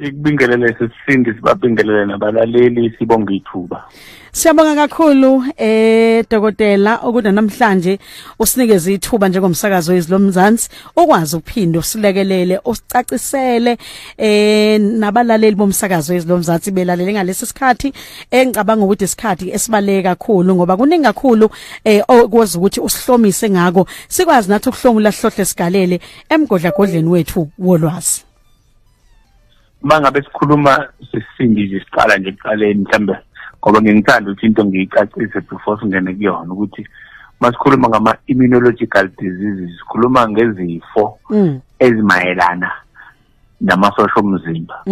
Sikubingelele sisindi, sibabingelele nabalaleli, sibonge ithuba. Siyabonga kakhulu dokotela ukuthi namhlanje usinikeze ithuba njengomsakazo wezwi lomzansi ukwazi ukuphinda usilekelele, usicacisele nabalaleli bomsakazo wezwi lomzansi belalele ngalesi sikhathi engicabanga ukuthi isikhathi esibaleke kakhulu, ngoba kuningi kakhulu okwazi ukuthi usihlomise ngako, sikwazi nathi ukuhlomula sihlohle sigalele emgodlagodleni wethu wolwazi. Mangabe sikhuluma sisindi nje, siqala nje ekuqaleni mhlambe, ngoba ngingithanda ukuthi into ngiyicacise before singene kuyona, ukuthi masikhuluma ngama immunological diseases sikhuluma ngezifo ezimayelana namasosha omzimba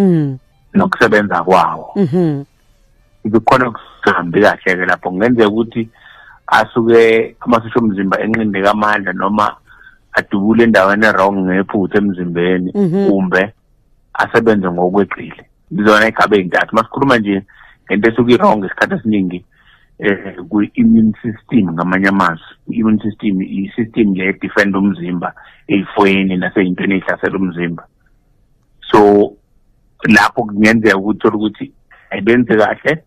nokusebenza kwawo. Kukhona kuhambi kahle ke lapho, kungenzeka ukuthi asuke amasosha omzimba enqindeka amandla noma adubule endaweni e-wrong ngephutha emzimbeni, kumbe asebenze ngokweqile. Izona igaba ey'ntathu. Masikhuluma nje ngento esuke i-wrong isikhathi esiningi kwi-immune system, ngamanye amazwi i-immune system i-system le defend umzimba ey'fweni nasey'ntweni ey'hlasela umzimba. So lapho kungenzeka ukuthi uthole ukuthi ayibenzi kahle,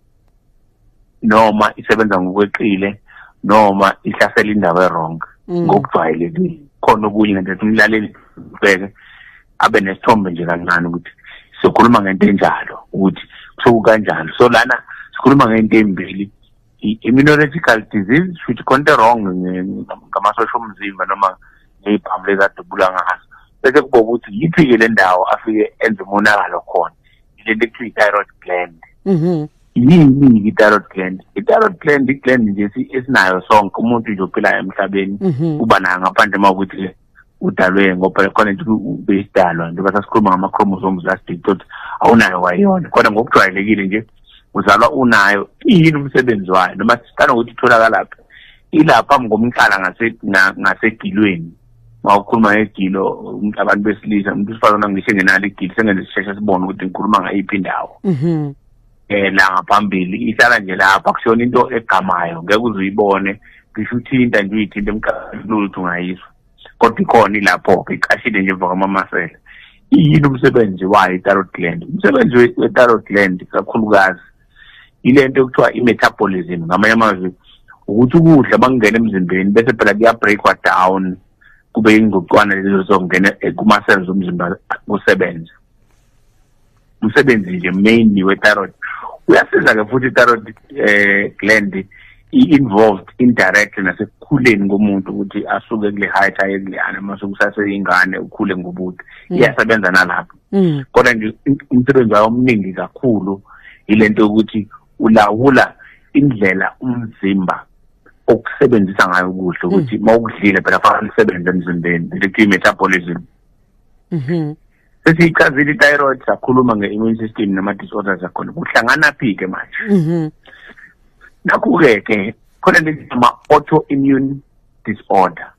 noma isebenza ngokweqile, noma ihlasela indawo e-wrong. Ngokujwayelekile khona okunye ngento umlaleli ubheke abe nesithombe nje kancane ukuthi sikhuluma ngento enjalo, ukuthi kusuka kanjalo. So lana sikhuluma ngento embili, i-immunological disease, futhi khona wrong ngamasosha omzimba noma ngey'bhamu lezadubula ngazo, bese kuba ukuthi yiphi-ke le ndawo afike enze umonakalo khona, ile nto ekuthiwa i-thyroid gland. Yini i-thyroid gland? I-thyroid gland i-gland nje esinayo sonke, umuntu nje ophilayo emhlabeni uba nayo, ngaphandle uma ukuthi udalwe, ngoba khona into ubeyisidalwa, njengoba sasikhuluma ngama-chromosomes last week, ukuthi awunayo kwayona, kodwa ngokujwayelekile nje uzalwa unayo. Iyini umsebenzi wayo, noma siqala ngokuthi itholakalaphi? Ilapha phambi komqala ngasegilweni. Uma ukhuluma ngegilo, abantu besilisa, umuntu wesifazane ngisho engenalo igilo, sengene sisheshe sibone ukuthi ngikhuluma ngayiphi indawo. La ngaphambili ihlala nje lapha, akusiyona into egamayo, ngeke uze uyibone, ngisho uthinta nje uyithinta emqaleni ukuthi ungayizwa, kodwa ikhona ilapho-ke, icashile nje emva kwamamasela. Iyini umsebenzi wayo i-thyroid gland? Umsebenzi we-thyroid gland kakhulukazi ile nto ekuthiwa i-metabolism. Ngamanye amazwi ukuthi ukudla bakungena emzimbeni, bese phela kuya-breakwa down kube ingcucwana lezo zokungena kuma-cells omzimba kusebenze. Umsebenzi nje mainly we-thyroid, uyasiza-ke futhi i-thyroid gland i-involved indirectly nasekukhuleni komuntu, ukuthi asuke kule height aye kuleyana, mase kusaseyingane ukhule ngobude. Iyasebenza nalapho, kodwa nje umsebenzi wayo omningi kakhulu ilento yokuthi ulawula indlela umzimba okusebenzisa ngayo ukudla, ukuthi uma ukudlile phela fanele kusebenze emzimbeni, le metabolism. Sesiyichazile i-thyroid, sakhuluma nge-immune system nama-disorders akhona. Kuhlangana phi-ke manje? Nakhu-ke ke khona lezi ama-autoimmune disorder.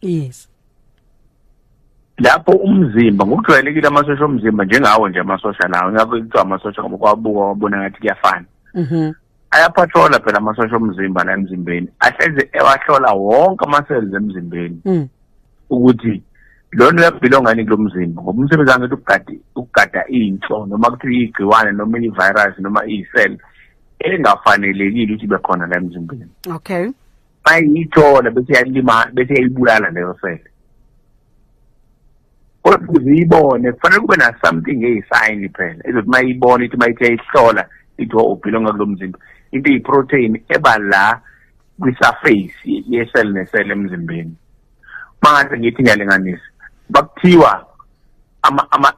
Lapho umzimba ngokujwayelekile amasosha omzimba, njengawo nje amasosha lawo, ngabe kuthiwa amasosha ngoba kwabuka wabona ngathi kuyafana, ayapatrola phela amasosha omzimba la emzimbeni, ahleze ewahlola wonke ama-cells emzimbeni ukuthi lona uyabhilonga yini kulo mzimba, ngoba umsebenzi wangithi ukugada inhlo, noma kuthiwa igciwane noma i-virus noma i-cell engafanelekile ukuthi ibe khona la emzimbeni. Bayithola bese yalima, bese yayibulala leyo cell. Kodwa ukuze uyibone kufanele kube na something eyi-sign phela ezothi uma iyibona, ithi uma ithi yayihlola, ithi oh, ubhilonga kulo mzimba, into eyi-protein eba la kwi-surface ye-cell ne-cell emzimbeni. Mangase ngithi ngiyalinganisa, bakuthiwa ama ama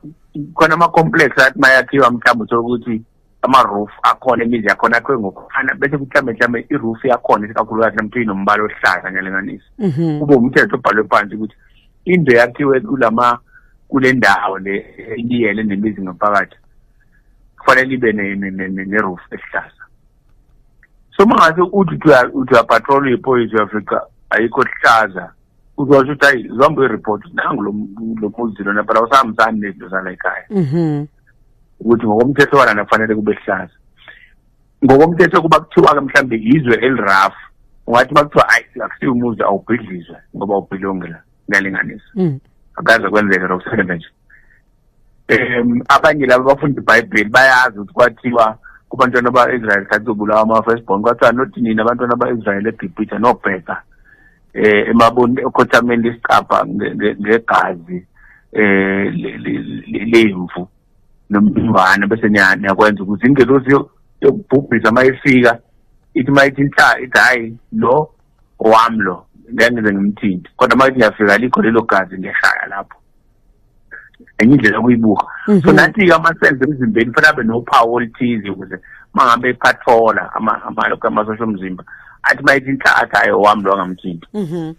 khona ama-complex athi mayakhiwa, mhlawumbe uthole ukuthi ama-roof akhona, imizi yakhona akhiwe ngokufana, bese kuthi mhlawumbe i-roof yakhona isikakhulukazi namthiwa inombala ohlaza, ngiyalinganisa, kube umthetho obhalwe phansi ukuthi indlu yakhiwe kule ndawo le ibiyele nemizi ngaphakathi kufanele ibe ne-roof ehlaza. So uma ngase uthi uyapatrol uyiphoyisa, uyafica ayikho hlaza, uzosho ukuthi hayi, zonke i-report nangu lo muzi lona phela usahambisani nezinto zala ekhaya, ukuthi ngokomthetho walana kufanele kube hlaza. Ngokomthetho kuba kuthiwa-ke mhlawumbe izwe eli-rough, ungathi uma kuthiwa ayi, akusiwo umuzi, awubhidlizwe ngoba awubhilongi la, kuyalinganisa. Akaze kwenzeke lokho, kusebenza nje. Abanye laba abafunda iBhayibheli bayazi ukuthi kwathiwa kubantwana ba-Israel khathi kuzobulawa ama-firstborn, kwathiwa nothi nina abantwana ba-Israel eGibhithe nobheka emaboni ekhothameni lesicabha ngegazi lemvu nomntwana, bese niyakwenza ukuthi ingelosi yokubhubhisa mayifika ithi mayithi inhla ithi hayi lo owami lo ngeke ngize ngimthinte, kodwa mayithi ngiyafika likho lelo gazi ngiyashaya lapho. Enye indlela yokuyibuka. So nathi-ke ama-cells emzimbeni kufanele abe nophawu oluthize ukuze uma ngabe ephathola amasosha omzimba athi mayithi inhla athi hayi owami lo angamthinti.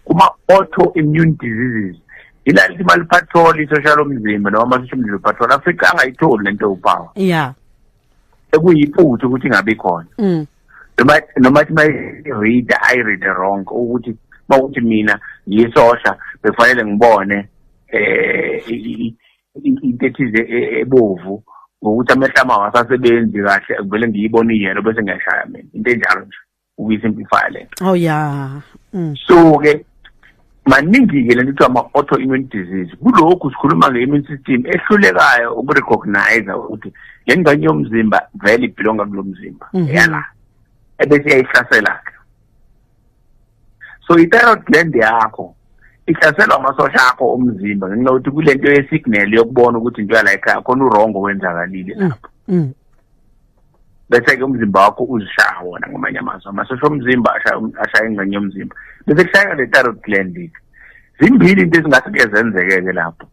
Kuma-auto-immune diseases ila lithi maliphathola isosha lomzimba noma amasosha omzimba ephathola afice angayitholi lento yophawu. Ekuyiphutha ukuthi ingabi khona. Noma ithi mayi-read ayi-read wrong, ukuthi mawukuthi mina ngiyisosha bekufanele ngibone into ethize ebovu ngokuthi amehlo ami awasasebenzi kahle, kuvele ngiyibone i-yellow bese ngiyashaya mina, into enjalo nje ukuyisimplify le nto. Oh yeah. So ke maningi-ke lento kuthiwa ama-autoimmune disease. Kulokhu sikhuluma nge-immune system ehlulekayo ukurecognize ukuthi le ngxenye yomzimba vele ibelonga kulo mzimba yala, ebese iyayihlasela-ke. So i-thyroid gland yakho ihlaselwa amasosha akho omzimba ngenxa yokuthi kule nto ye-signal yokubona ukuthi into yala ekhaya khona u-wrong owenzakalile lapho. Bese-ke umzimba wakho uzishaya wona, ngamanye amazwi amasosha omzimba ashaya ingxenye yomzimba, bese kushayeka le thyroid gland. Zimbili into ezingase ke zenzeke-ke lapho.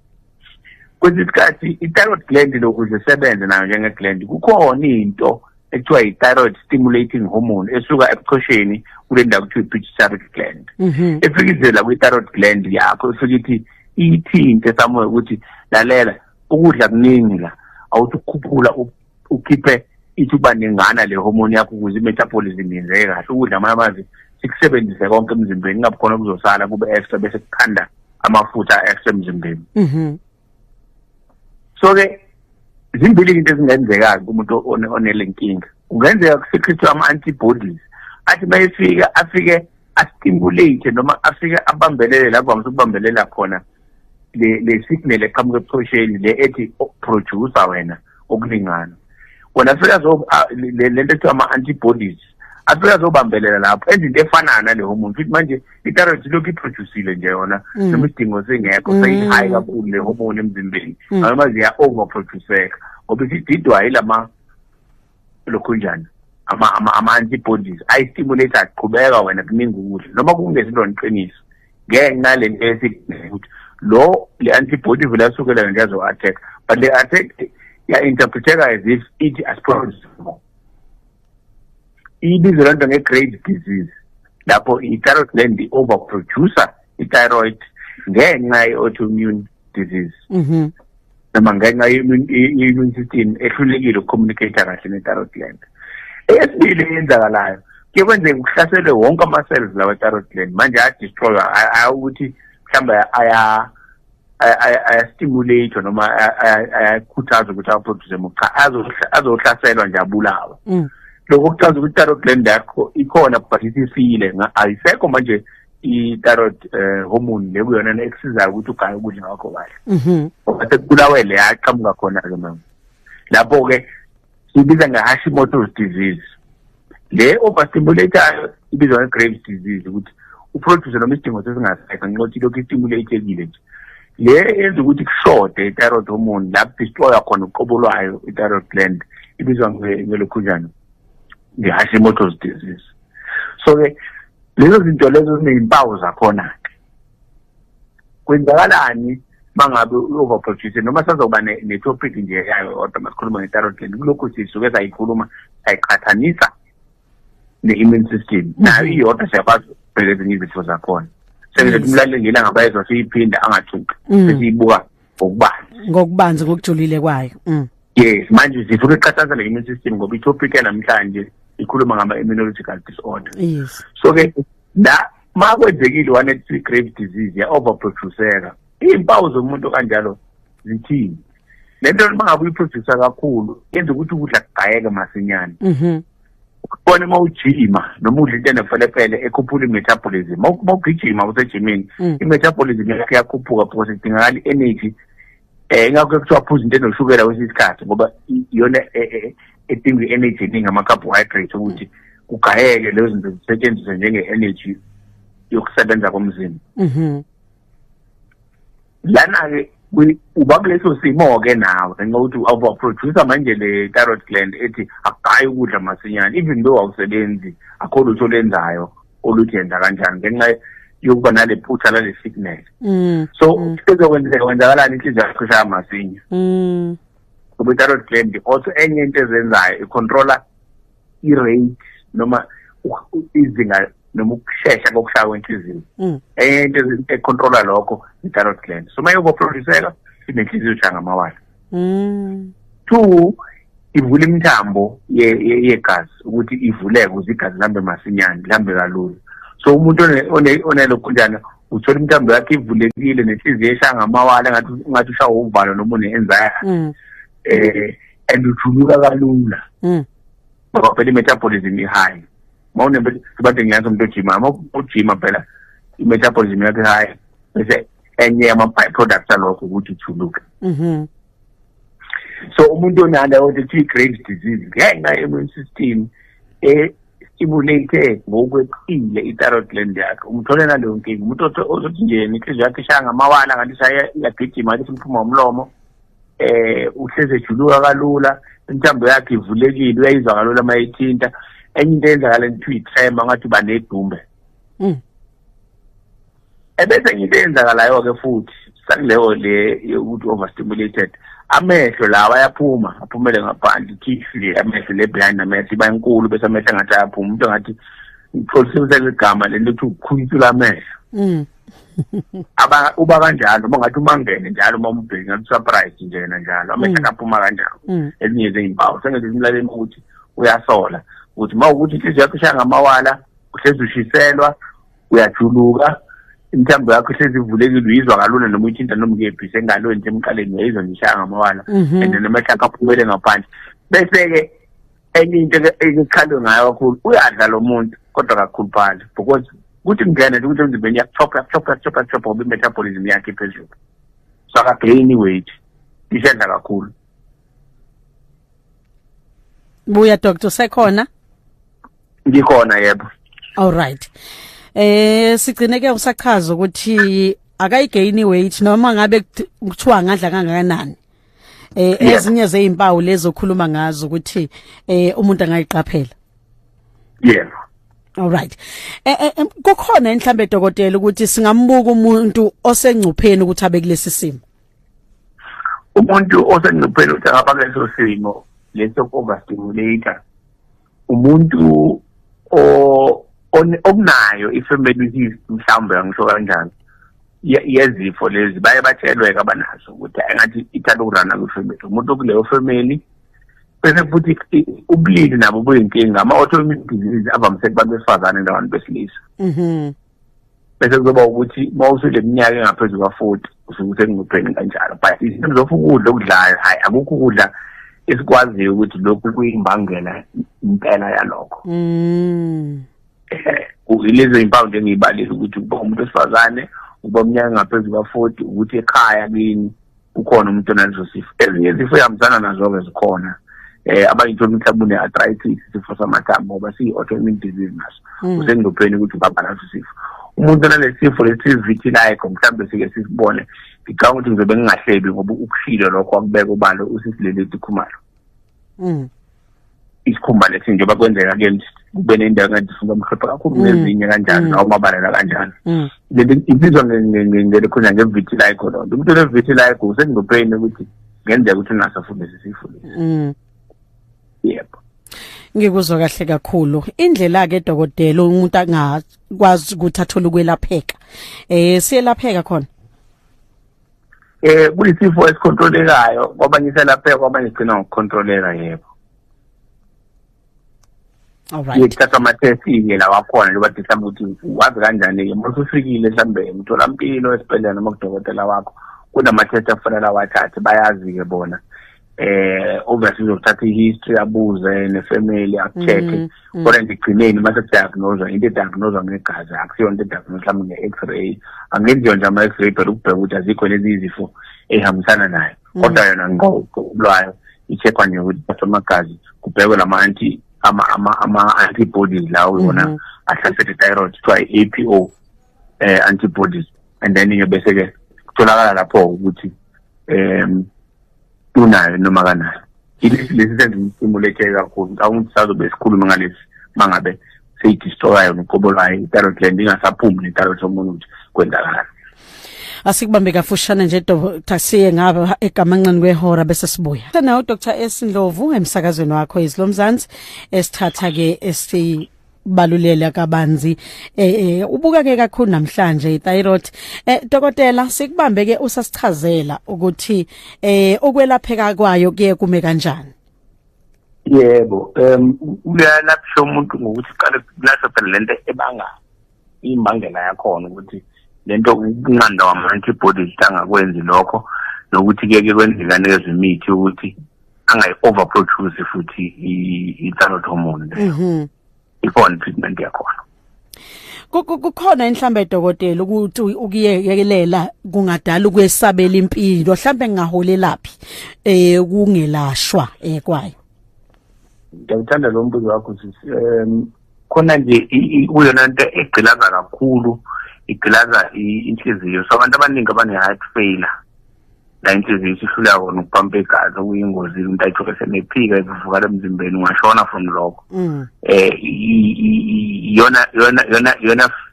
Kwesinye isikhathi i-thyroid gland lokhu isebenze nayo njenge-gland, kukhona into ekuthiwa i-thyroid stimulating hormone esuka ebuchosheni kule ndawo kuthiwa i-pituitary gland, efika izela kwi-thyroid gland yakho, efika ithi iyithinte somewhere ukuthi lalela, ukudla kuningi la, awuthi ukukhuphula ukhiphe ithi uba ningana le hormone yakho ukuze i-metabolism yenzeke kahle, ukudla amanye sikusebenzise konke emzimbeni, kungabi khona kuzosala kube extra bese kukhanda amafutha extra emzimbeni. So ke zimbili into ezingenzeka kumuntu onele nkinga. Kungenzeka kusecrete ama-antibodies athi mayefika afike astimulate noma afike abambelele la kuvamise ukubambelela khona le signal eqhamuka ebuchosheni le ethi producer wena okulingana wena, afika zo le nto ekuthiwa ama-antibodies afika azobambelela lapho enza into efanayo nale hormone. Futhi manje i-thyroid ilokhu iproducile nje yona noma isidingo singekho, seyi-high kakhulu le hormone emzimbeni, noma ziya-overproduceka ngoba isididwa yilama lokhunjani ama-antibodies ayistimulate, aqhubeka wena kuningi ukudla noma kungesilona iqiniso, ngenxa lento yesignal ukuthi lo le antibody vele asukela nje azo-attack, but le attack ya-interpreteka as if ithi asiproduce more. Ibizwa lento nge-Graves disease, lapho i-thyroid gland i-overproducer i-thyroid ngenxa ye-autoimmune disease noma ngenxa ye-immune system ehlulekile ukucommunicate kahle ne-thyroid gland. Eyesibili eyenzakalayo, kuye kwenzeka kuhlaselwe wonke ama-cells lawa e-thyroid gland, manje ayadestroywa, ukuthi mhlawumbe aya ayastimulate noma ayakhuthaza ukuthi aproduce more, cha, azohlaselwa nje abulawa. Lokho kuchaza ukuthi i-thyroid gland yakho ikhona but isifile, ayisekho manje i-thyroid hormone le kuyona ekusizayo ukuthi ugaye ukudla kwakho kahle. Ngoba sekubulawe le yaqhamuka khona-ke mama, lapho-ke siyibiza nge-Hashimoto's disease. Le overstimulatayo ibizwa nge-Graves disease, ukuthi uproduce noma isidingo sesingasekho ngenxa yokuthi lokhu istimulatekile nje. Le yenza ukuthi kushode i-thyroid hormone la kudestroya khona uqobo lwayo i-thyroid gland ibizwa ngelokhunjani nge-Hashimoto's disease. So-ke lezo zinto lezo ziney'mpawu zakhona-ke. Kwenzakalani mangabe u-overproduce? Noma sazoba ne-topic nje yayo kodwa masikhuluma nge-thyroid gland, kulokhu sisuke sayikhuluma sayiqhathanisa ne-immune system nayo iyodwa, siyakwazi ukubheka ezinye izifo zakhona. Sengithi umlaleli ngelanga bayezwa siyiphinda angathuki, sesiyibuka ngokubanzi. Ngokubanzi, ngokujulile kwayo. Yes, manje sifuna ukuqhathanisa ne-immune system ngoba i-topic yanamhlanje ikhuluma ngama-immunological disorder. So ke la ma kwenzekile one ethi Graves disease ya overproduceka, iy'mpawu zomuntu kanjalo zithini? Le nto uma ngabe uyiproducer kakhulu yenza ukuthi ukudla kugayeke masinyane. Ubone uma ujima noma udla into enefelefele ekhuphula i-metabolism, uma ugijima usejimini, i-metabolism yakho iyakhuphuka because kudingakala i-energy. Ingakho kuthiwa phuza into enoshukela kwesinye isikhathi, ngoba iyona edinga i-energy eningi, ama-carbohydrates, ukuthi kugayeke lezo zinto zisetshenziswe njenge-energy yokusebenza komzimba. Lana-ke uba kuleso simo-ke nawe, ngenxa yokuthi overproducer manje le thyroid gland ethi akugayi ukudla masinyane, even though awusebenzi, akho lutho olwenzayo oluthi yenza kanjani, ngenxa yokuba nale phutha lale signal. So kuzokwenzeka, kwenzakalani? Inhliziyo yakho ishaya masinya, ngoba i-thyroid gland also enye into ezenzayo, icontrola i-rate noma izinga noma ukushesha kokushaya kwenhliziyo. Enye into econtrola lokho i-thyroid gland. So uma i-overproduceka, inenhliziyo ishaya ngamawala. Two, ivula imithambo yegazi ukuthi ivuleke ukuze igazi lihambe masinyane, lihambe kalula. So umuntu onelokhunjana uthola imithambo yakhe ivulekile nenhliziyo eshaya ngamawala, ngathi ushawa uvalo noma une-anxiety, and ujuluka kalula, ngoba phela i-metabolism i-high. Ma une, ngiyazi umuntu ojima, uma ujima phela i-metabolism yakhe high, bese enye yama-byproducts alokho ukuthi ujuluke. So umuntu onaleyo nto kuthiwa i-Graves disease, ngenxa ye-immune system e-stimulate ngokweqile i-thyroid gland yakhe, umthole naleyo nkinga. Umuntu ozothi nje inhliziyo yakhe ishaya ngamawala, ngathi ishaya iyagijima, ngathi umphuma womlomo, uhleze ejuluka kalula, imithambo yakhe ivulekile, uyayizwa kalula uma eyithinta. Enye into eyenzakala kuthiwa i-tremor, ngathi uba nedumbe. Ebese enye into eyenzakalayo-ke futhi sakuleyo le yokuthi overstimulated, amehlo lawa ayaphuma, aphumele ngaphandle, tissue le amehlo le behind amehlo iba inkulu, bese amehlo engathi ayaphuma. Umuntu engathi, ngixolisile igama lento, ethi ukukhunsula amehlo. Aba uba kanjalo, uma ngathi umangene njalo, uma umbheki ngathi surprise nje yena njalo, amehlo akaphuma kanjalo. Ezinye zeyimpawu sengithi simlaleni ukuthi uyasola ukuthi uma ukuthi inhliziyo yakho ishaya ngamawala, uhlezi ushiselwa, uyajuluka, imithambo yakho ihlezi ivulekile, uyizwa kalula noma uyithinta noma kephi, sengalweni nje, emqaleni, uyayizwa nje ishaya ngamawala, and namehlo akho aphumele ngaphandle. Bese-ke enye into ekukhalwe ngayo kakhulu, uyadla lo muntu kodwa kakhuluphali, because kuthi kungena nje ukuthi emzimbeni yakuchopha, yakuchopha, yakuchopha, yakuchopha, ngoba i-metabolism yakhe iphezulu, so akagain weight, isedla kakhulu. Buya doctor, sekhona? Ngikhona, yebo. All right, sigcine ke usachaza ukuthi akayigain weight noma ngabe kuthiwa ngadla kangakanani. Ezinye zezimpawu lezo okhuluma ngazo ukuthi umuntu angayiqaphela. Yebo. All right. Kukhona mhlambe dokotela ukuthi singambuka umuntu osengcupheni ukuthi abe kulesi simo? Umuntu osengcupheni ukuthi angaba kuleso simo leso overstimulator, umuntu o okunayo i-family history mhlawumbe, angisho kanjani, yezifo lezi, baye batshelwe-ke abanazo ukuthi engathi ithanda ukurana kwi-family, umuntu okuleyo family. Bese futhi ubulili nabo buyinkinga. Ama-autoimmune disease avamise kubantu besifazane nabantu besilisa. Bese kuzoba ukuthi uma usule minyaka engaphezu kwa-40, usuke usengcupheni kanjalo. But in terms of ukudla okudlayo, hhayi, akukho ukudla esikwaziyo ukuthi lokhu kuyimbangela impela yalokho. Lezo yimpawu nje engiyibalile, ukuthi ukuba umuntu wesifazane, ukuba umnyaka engaphezu kwa-40, ukuthi ekhaya kini kukhona umuntu onaleso sifo. Ezinye izifo ehambisana nazo-ke zikhona, abanye uthola mhlawumbe une-arthritis, isifo samathambo, ngoba siyi-autoimmune disease naso. Usengcupheni ukuthi ungaba naso isifo. Umuntu onalesi sifo lesi vitiligo, mhlawumbe sike sisibone, ngicabanga ukuthi ngizobe ngingahlebi ngoba ukushilo lokho, wakubeka ubalo usisileleti Khumalo. Isikhumba lesi njengoba kwenzeka ke kube nendawo engathi sisuka mhlophe kakhulu kunezinye kanjalo, nawo mabalala kanjalo. Lento ibizwa ngelekhona nge-vitiligo. Loo nto, umuntu one-vitiligo usengcupheni ukuthi ngenzeka ukuthi unaso futhi lesi sifo lesi. Yebo. Ngikuzwa kahle kakhulu. Indlela ke dokotela umuntu angakwazi ukuthi athole ukwelapheka. Siyelapheka khona? Kuyisifo esikhontrolekayo, kwabanye selapheka, kwabanye sigcina ngokukhontroleka, yebo. All right. Kuthathwa ama-test-ke lawa akhona njengoba mhlawumbe ukuthi wazi kanjani-ke uma usufikile mhlawumbe emtholampilo, esibhedlela noma kudokotela wakho, kunama-test akufanele awathathe, bayazi-ke bona. Obviously uzothatha i-history, abuze ne-family, aku-check, kodwa nje egcineni mase ku-diagnose, into e-diagnose ngegazi, akusiyona into e-diagnose mhlawumbe nge-x-ray. Angenziwa nje ama-x-ray phela ukubheka ukuthi azikho lezi izifo ey'hambisana nayo, kodwa yona ngolwayo i-check-wa nje ukuthi thathwa amagazi, kubhekwe lama-anti ama-antibodies lawo yona ahlasela i-thyroid, kuthiwa i-APO antibodies, and then ke bese ke kutholakala lapho ukuthi unayo noma kanayo. Ilesi lesi senza stimulate kakhulu. Ngicabanga ukuthi sazobe sikhulume ngalesi mangabe seyi-destroyayo noqobo lwayo i-thyroid gland, ingasaphumi ne-thyroid hormone, ukuthi kwenzakalani. Asikubambe kafushane nje, Dr, siye ngaba egamanxeni kwehora bese sibuya nawo Dr S Ndlovu emsakazweni wakho Izilomzansi, esithatha ke esibalulela kabanzi ubuka ke kakhulu namhlanje i-thyroid. Dokotela, sikubambe ke usasichazela ukuthi ukwelapheka kwayo kuye kume kanjani? Yebo, uyalaphisha umuntu ngokuthi qale kulashwe phela lento ebanga imbangela yakhona, ukuthi lento ukunqanda wama-antibodies angakwenzi lokho, nokuthi kuye kwenzeka anikezwe imithi ukuthi angayi-overproduce futhi i-thyroid hormone leyo. Ikhona i-treatment yakhona. Kukhona inhlambe, dokotela, ukuthi ukuyekelela kungadala ukwesabela impilo, mhlambe ngingaholelaphi kungelashwa kwayo? Ngiyawuthanda lo mbuzo wakho, sisi. Khona nje kuyona nto egqilaza kakhulu, igqilaza inhliziyo. So abantu abaningi abane-heart failure, la inhliziyo isihluleka kona ukupampa igazi, okuyingozi, umuntu ayithole senephika, ivuvukala emzimbeni, ungashona from lokho.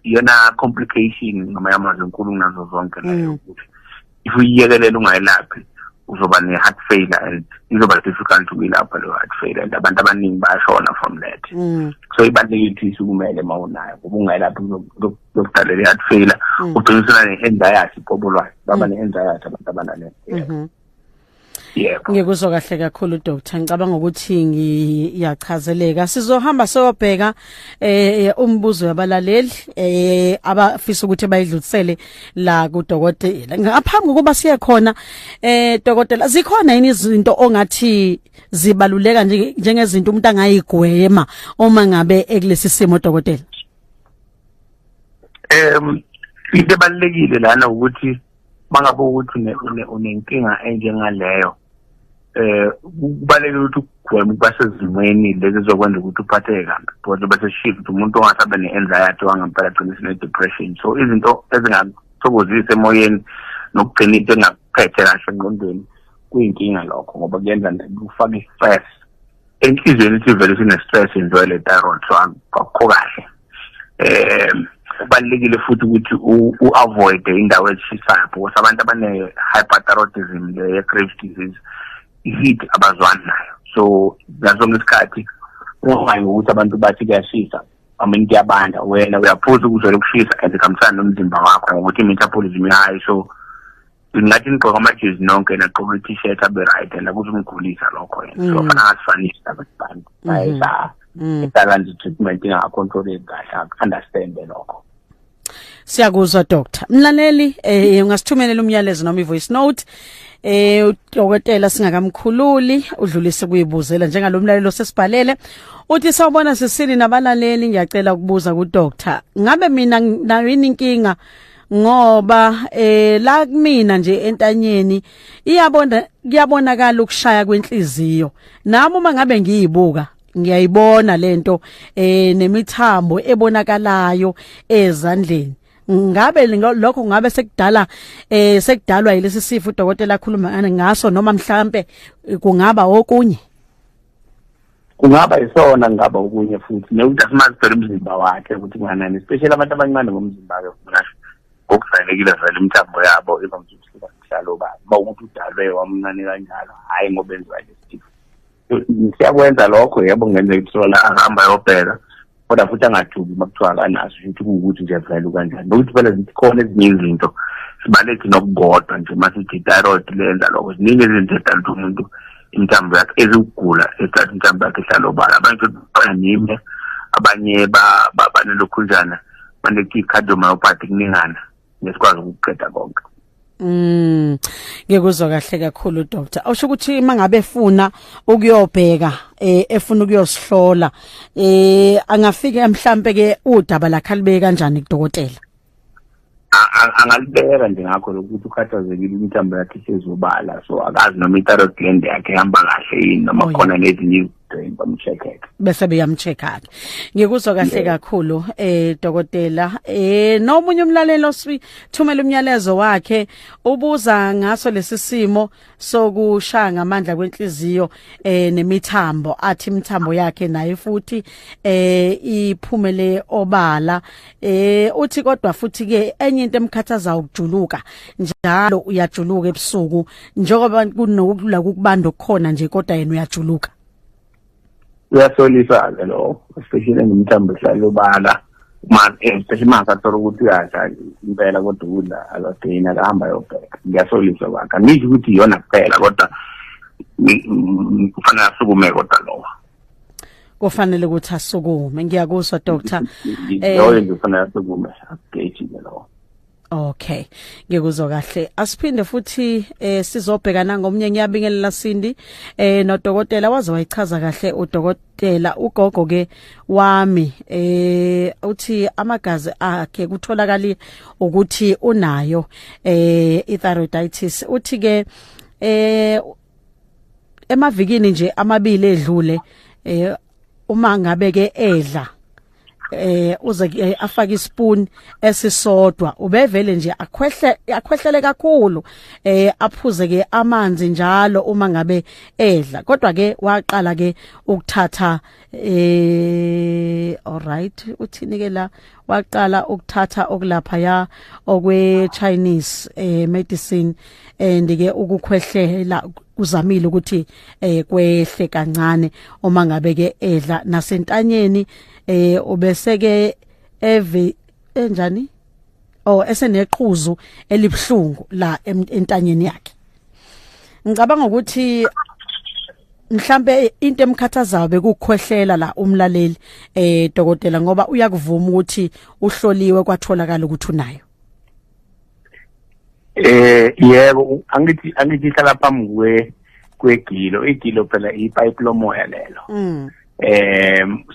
Yona complication ngamanye amazwi enkulu kunazo zonke leyo, ukuthi if uyiyekelela ungayilaphi uzoba ne-heart failure and izoba difficult ukuyilapha leyo heart failure, and abantu abaningi bayashona from that. So ibalulekile ukuthi isukumele uma unayo, ngoba ungayilaphi kuzokudalela i-heart failure, ugcina usuna ne-anxiety qobo lwayo, baba ne-anxiety abantu abanale. Yebo. Ngikuzwa kahle kakhulu, Doctor. Ngicabanga ukuthi ngiyachazeleka. Sizohamba siyobheka umbuzo yabalaleli abafisa ukuthi bayidlulisele la kudokotela. Ngaphambi kokuba siye khona, dokotela, zikhona yini izinto ongathi zibaluleka njengezinto umuntu angayigwema uma ngabe ekulesi simo, dokotela? Into ebalulekile lana ukuthi mangabe ukuthi unenkinga enjengaleyo, kubalulekile ukuthi ugweme ukuba sezimweni lezi ezokwenza ukuthi uphatheke kabi, because bese shift umuntu ongasabe ne-anxiety wangempela, agcine sene-depression. So izinto ezingakuthokozisi emoyeni nokugcina into engakuphethe kahle engqondweni kuyinkinga lokho, ngoba kuyenza kufaka i-stress enhliziyweni, isivele sine-stress enziwa le thyroid, so akukho kahle. Kubalulekile futhi ukuthi u-avoid indawo ezishisayo, because abantu abane-hyperthyroidism le ye-Graves disease, i-heat abazwani nayo. So ngaso sonke isikhathi ungayi ngokuthi abantu bathi kuyashisa, I mean kuyabanda, wena uyaphuza ukuzwela ukushisa and kuhambisana nomzimba wakho ngokuthi i-metabolism high. So ngathi nigqoka amajezi nonke, nagqoka i-t-shirt, abe right, and akuzumgulisa lokho yena. So fanele asifanise abantu bayesa esalanza i-treatment ingaka-controleki kahle, aku-understande lokho. Siyakuzwa, doctor. Mlaleli, ungasithumelela umyalezo noma i-voice note udokotela singakamkhululi, udlulise kuyibuzela njengalomlalelo sesibhalele. Uthi, "Sawubona sisini nabalaleli, ngiyacela ukubuza ku doctor, ngabe mina nayo yini inkinga, ngoba la kumina nje entanyeni iyabona kuyabonakala ukushaya kwenhliziyo, nami uma ngabe ngiyibuka ngiyayibona lento nemithambo ebonakalayo ezandleni. Ngabe lokho ngabe sekudala sekudalwa yilesi sifo udokotela akhuluma ngaso, noma mhlambe kungaba okunye?" Kungaba isona, kungaba okunye futhi, nokuthi asimazi phela umzimba wakhe ukuthi kunganani, especially abantu abancane ngomzimba wakhe. Ngasho ngokujwayelekile vele imithambo yabo ivamise ukuthi kuhlala obala uma ukuthi udalwe wamncane kanjalo, hhayi ngoba enziwa lesifo. Siyakwenza lokho, yebo, kungenzeka ukuthi sona ahamba ayobheka, kodwa futhi angathuki uma kuthiwa akanaso, ukuthi kuwukuthi nje vele ukanjani, nokuthi phela zikhona ezinye izinto, sibalethi nokukodwa nje uma sithi i-thyroid lenza lokho. Ziningi izinto edala ukuthi umuntu imithambo yakhe ezikugula, edala imithambo yakhe ihlala obala. Abanye bananime, abanye banelokhunjana, bane-cardiomyopathy, kuningana ngesikwazi ukuqeda konke. Ngikuzwa kahle kakhulu, doctor. Usho ukuthi mangabe efuna ukuyobheka, efuna ukuyosihlola, angafika mhlambe ke udaba lakhe alibeke kanjani kudokotela? Angalibeka nje ngakho lokuthi ukhathazekile, imithambo yakhe isezobala, so akazi noma i-thyroid gland yakhe ihamba kahle yini, noma khona nezinye izinto bamcheck. Bese beyamcheck ke. Ngikuzwa kahle kakhulu, dokotela. Nomunye umlaleli osithumela umyalezo wakhe ubuza ngaso lesi simo sokushaya ngamandla kwenhliziyo nemithambo, athi imithambo yakhe naye futhi iphumele obala. Uthi kodwa futhi ke enye into emkhathaza ukujuluka njalo, uyajuluka ebusuku njengoba kunokula ukubanda okukhona nje, kodwa yena uyajuluka. Uyasolisa-ke lo, especially ngemthambo ehlala obala, ma especially uma ngasathola ukuthi uyadla impela kodwa ukudla akagcini, akahamba ayobheka. Kuyasolisa kwakhe. Angisho ukuthi iyona kuphela, kodwa kufanele asukume kodwa lowo. Kufanele ukuthi asukume. Ngiyakuzwa, doctor. Loyo nje kufanele asukume, akugeji-ke lowo. Okay, ngikuzwa kahle. Asiphinde futhi sizobhekana ngomnye. Ngiyabingelela Sindi nodokotela, waze wayichaza kahle udokotela. Ugogo ke wami uthi amagazi akhe kutholakala ukuthi unayo i-thyroiditis. Uthi ke emavikini nje amabili edlule, uma ngabe ke edla, uze afake ispoon esisodwa, ubevele nje akhwehle, akhwehlele kakhulu, aphuze ke amanzi njalo uma ngabe edla. Kodwa ke waqala ke ukuthatha, alright, uthini ke la, waqala ukuthatha okulapha ya okwe Chinese medicine, and ke ukukhwehlela kuzamile ukuthi kwehle kancane uma ngabe ke edla. Nasentanyeni ubese ke eve enjani, oh, eseneqhuzu elibhlungu la entanyeni yakhe. Ngicabanga ukuthi mhlambe into emkhathazayo bekukhwehlela la umlaleli, dokotela, ngoba uyakuvuma ukuthi uhloliwe kwatholakala ukuthi unayo. Yebo, angithi ihlala phambi kwegilo. Igilo phela ipipe lomoya lelo.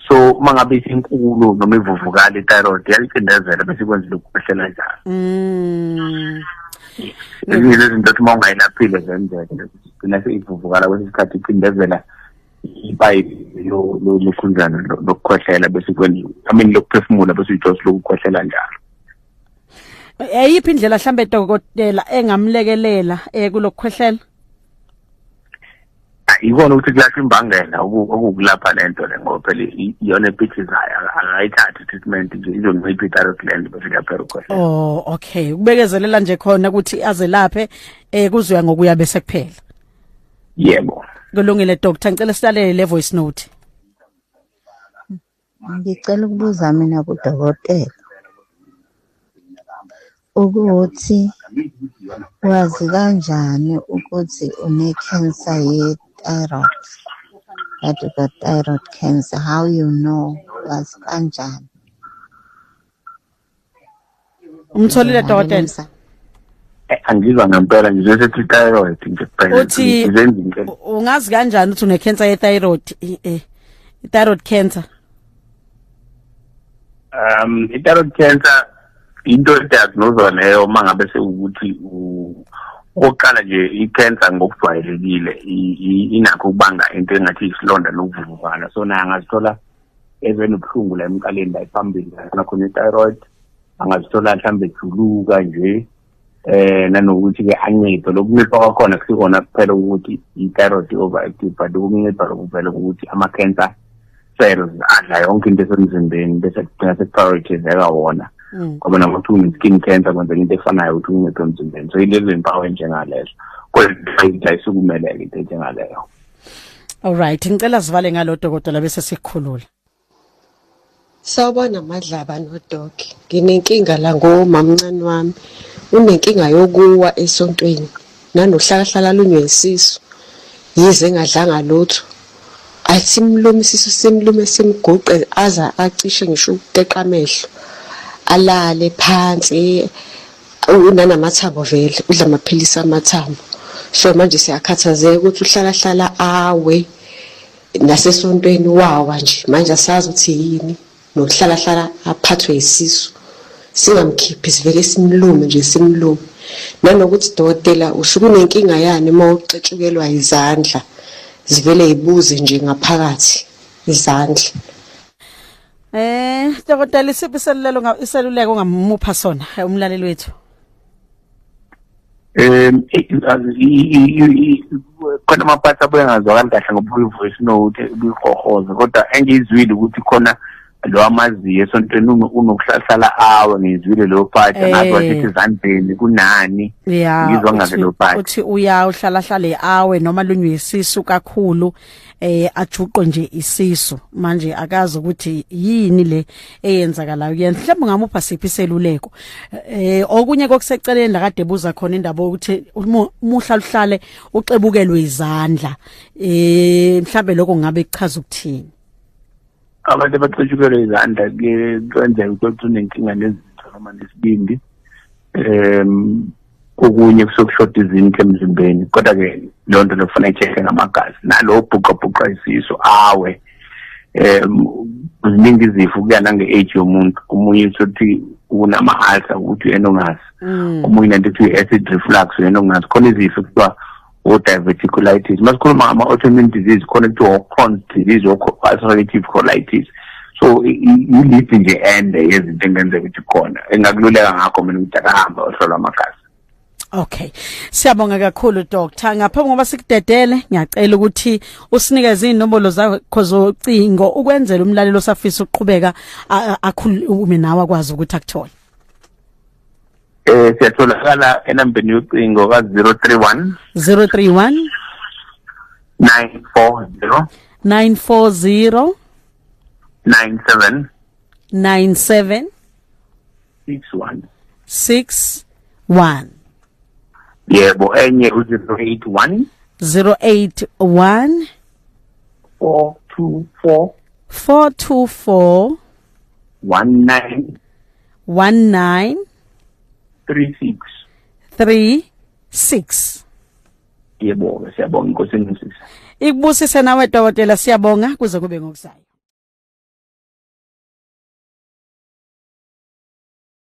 So uma ngabe isinkulu noma ivuvukala i-thyroid, iyalicindezela bese kwenza ukukhwehlela njalo. Ezinye zezinto othi uma ungayilaphile zenzeke, gcina seyivuvukala kwesinye isikhathi, icindezela ipayipi lokhunjana lokukhwehlela, bese kwenza, I mean, lokuphefumula, bese uyithola lokukhwehlela njalo. Eyiphi indlela mhlambe, dokotela, engamlekelela kulokukhwehlela? Ikona ukuthi kulashwa imbangela, okukulapha lento le, ngoba phela iyona epithizayo. Akayithathi i-treatment nje, izoncipha i-thyroid gland bese kuyaphela ukukhwehlela. Oh, okay, ukubekezelela nje khona ukuthi azelaphe, kuzoya ngokuya bese kuphela. Yebo. Kulungile, doctor, ngicela silalele le voice note. Ngicela ukubuza mina kudokotela ukuthi wazi kanjani ukuthi une-cancer ye-thyroid, that you got thyroid cancer, how you know, wazi kanjani? Umtholile, dokotela? Angizwa ngempela, ngizwe sethi thyroid nje kuphela. Uthi Ngizenza into. Ungazi kanjani ukuthi une-cancer ye-thyroid, i-thyroid cancer? I-thyroid cancer into ediagnoswa leyo uma ngabe sewukuthi okokuqala nje, i-cancer ngokujwayelekile inakho ukubanga into engathi isilonda nokuvuvukala. So naye angazithola ezenobuhlungu la emqaleni, la phambili la khona i-thyroid, angazithola mhlawumbe ejuluka nje, nanokuthi ke anciphe. Lokuncipha kwakhona kusikona kuphela ukuthi i-thyroid overactive, but ukuncipha lokhu vele ukuthi ama-cancer cells adla yonke into esemzimbeni, bese kugcina sekuprioritizeka wona, ngoba nakuthi une-skin cancer kwenzeka into efanayo, ukuthi unciphe emzimbeni. So ilezo impawu enjengalezo, kodwa ayisukumeleke into enjengaleyo. Alright, ngicela sivale ngalo, dokotela, bese sikukhulula. Sawubona Madlaba noDoc. Nginenkinga la ngomamncane wami. Unenkinga yokuwa esontweni. Nanohlalahlala lunywe isisu. Yize engadlanga lutho. Asimlume isisu, simlume, simguqe aza acishe ngisho ukuteqa amehlo. Alale phansi. Unanamathambo vele, udla amaphilisi amathambo. So manje siyakhathazeka ukuthi uhlala hlala awe nasesontweni wawa nje, manje asazi ukuthi yini, nokuhlala hlala aphathwe isisu. Singamkhiphi, sivele simlume nje, simlume. Nanokuthi dokotela, usuke unenkinga yani uma uxetshukelwa izandla, zivele yibuze nje ngaphakathi izandla? Dokotela, isiphi iseluleko, iseluleko ongamupha sona umlaleli wethu? Khona ama-parts abuye angazwakali kahle ngoba uyi-voice note ubuyihohoza, kodwa engiyizwile ukuthi khona lo amaziyo esontweni unokuhlahlala awe, ngiyizwile leyo part. Ngazi wathi ezandleni kunani. Ngizwa ngabe lo part. Uthi uya uhlala hlale awe noma lunywe isisu kakhulu, ajuqwe nje isisu, manje akazi ukuthi yini le eyenzakalayo kuyena. Mhlawumbe ngamupha siphi iseluleko? Okunye kokuseceleni la kade buza khona indaba ukuthi umuhla luhlale uxebukelwe izandla, mhlawumbe lokho ngabe kuchaza ukuthini? Abantu abaxetshukelwe izandla kwenzeka ukuthi unenkinga nezitho noma nesibindi, kokunye kusokushoda izinto emzimbeni, kodwa-ke leyo nto lokufanele i-check ngamagazi. Nalo bhuqa bhuqa isisu awe, ziningi izifo, kuya nange-age yomuntu. Omunye uthi unama-ulcer, ukuthi uyena ongazi, omunye nento ethi i-acid reflux, uyena ongazi. Khona izifo kuthiwa o-diverticulitis. Masikhuluma ngama-autoimmune disease, khona kuthiwa o-Crohn's disease, o-ulcerative colitis. So i-list nje ende yezinto engenzeka ukuthi khona. Engakululeka ngakho mina ukuthi akahambe ohlolwa amagazi. Okay. Siyabonga kakhulu, Doctor. Ngaphambi ngoba sikudedele, ngiyacela ukuthi usinikeze inombolo zakho zocingo ukwenzela umlaleli osafisa ukuqhubeka akhulume nawe akwazi ukuthi akuthole. Siyatholakala enambeni yocingo ka 031 031 940 940 97 97 61. 61. Yebo, enye u-081 081 424 424 19 19 36. 36. Yebo, siyabonga, inkosi ingibusise. Ikubusise nawe, dokotela, siyabonga kuze kube ngokuzayo.